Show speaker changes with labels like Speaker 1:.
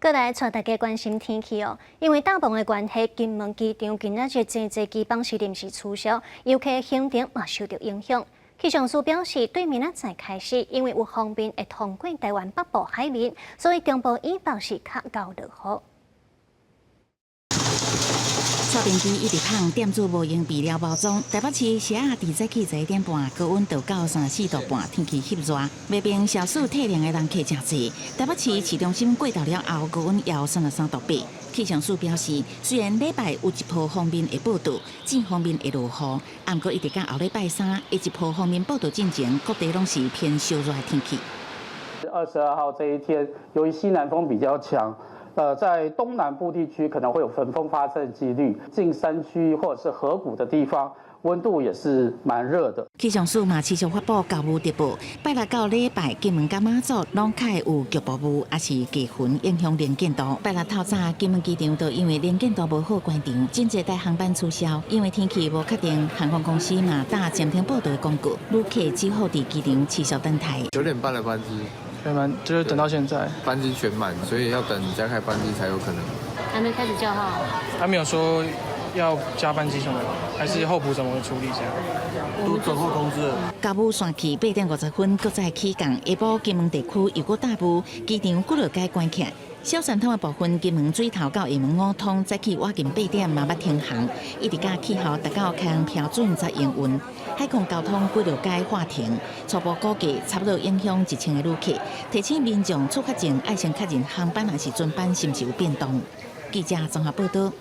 Speaker 1: 閣來帶大家關心天氣哦，因為罩霧的關係，金門機場今仔日真濟機班是臨時取消，遊客行程嘛受著影響。氣象署表示，對明仔載開始，因為有鋒面會通過台灣北部海面，所以中部以北是較𠢕落雨。
Speaker 2: 搓冰機一直芳，店主無閒備料包裝。台北市時仔佇早起11點半，高溫就到34度半，天氣翕熱，袂變消暑退涼的人客誠濟。台北市市中心過晝了後，高溫也有33度8。氣象署表示，雖然禮拜有一波鋒面會報到，正鋒面會落雨，毋過一直到後禮拜三，一波鋒面報到進前，各地攏是偏燒熱的天氣。
Speaker 3: 22號這一天，由於西南風比較強。在東南部地區可能會有焚風發生的幾率，近山區或者是河谷的地方，溫度也是蠻熱的。
Speaker 2: 氣象署嘛持續發布厚霧特報，拜六到禮拜，金門佮馬祖攏較會有局部霧，抑是低雲影響能見度。拜六透早，金門機場就因為能見度無好關場，真濟台航班取消。因為天氣無確定，航空公司嘛打暫停報到的公告，旅客只好佇機場持續等待。
Speaker 4: 9點半的班機。
Speaker 5: 全滿，就是等到現在。
Speaker 4: 班機全滿，所以要等加開班機才有可能。
Speaker 6: 還沒開始叫號。
Speaker 5: 還沒有說要加班機什麼，還是候補怎麼處理這樣？
Speaker 4: 都等候通知。
Speaker 2: 甲午線去8點50分，閣再起降。下晡金門地區又閣罩霧，機場幾落改關起。小三通的部分，金門水頭到廈門五通，早起倚近8點嘛捌停航，一直到氣候達到開航標準才營運。海空交通幾落改劃停，初步估計差不多影響1000個旅客。提醒民眾出發前愛先確認航班抑是船班是毋是有變動。記者綜合報道。